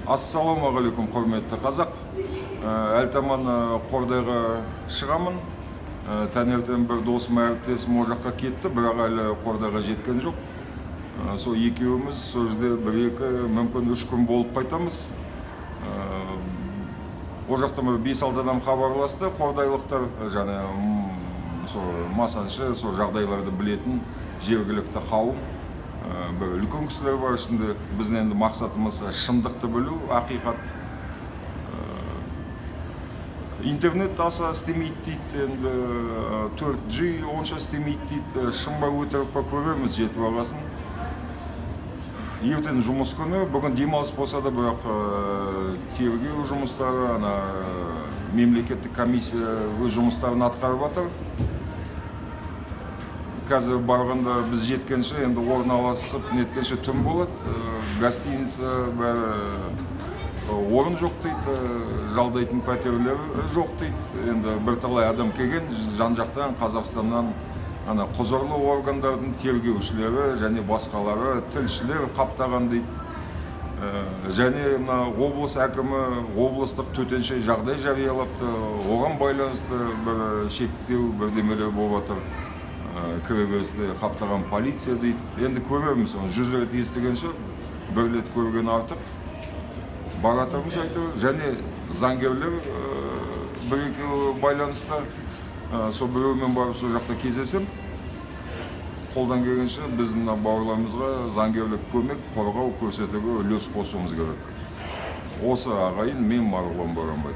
Ассалаумағалейкум, құрметті қазақ. Әлтаман Қордайға шығамын. Таңертең бір досым, әріптесім ол жаққа кетті, бірақ әлі Қордайға жеткен жоқ. Сол екеуміз сол жерде 1-2, мүмкін 3 күн болып қайтамыз. Ол жақтан бір 5-6 адам хабарласты, қордайлықтар және сол масаншы, сол жағдайларды білетін жергілікті қауым. Бір үлкен кісілер бар ішінде. Біздің енді мақсатымыз шындықты білу, ақиқат. Интернет аса істемейді дейді, енді 4G онша істемейді дейді. Шын ба, өтірік па, көреміз жетіп алғасын. Ертең жұмыс күні, бүгін демалыс болса да, бірақ тергеу жұмыстары, ана мемлекеттік комиссия өз жұмыстарын атқарып жатыр. Қазір барғанда, біз жеткенше, енді орналасып неткенше түн болады. Гостиница бәрі, орын жоқ дейді, жалдайтын пәтерлер жоқ дейді. Енді бірталай адам келген жан жақтан, Қазақстаннан, ана құзырлы органдардың тергеушілері және басқалары, тілшілер қаптаған дейді. Және мына облыс әкімі облыстық төтенше жағдай жариялапты, оған байланысты бір шектеу, бірдемелер болып жатыр. Кіреберісте қаптаған полиция дейді. Енді көреміз оны, 100 рет естігенше, бір рет көрген артық. Баратырмыз әйтеуір. Және заңгерлер бір екеуі байланыста. Сол біреумен барып, сол жақта кездесем. Қолдан келгенше біздің мына бауырларымызға заңгерлік көмек, қорғау көрсетуге үлес қосуымыз керек. Осы, ағайын, мен Марғұлан Боранбай.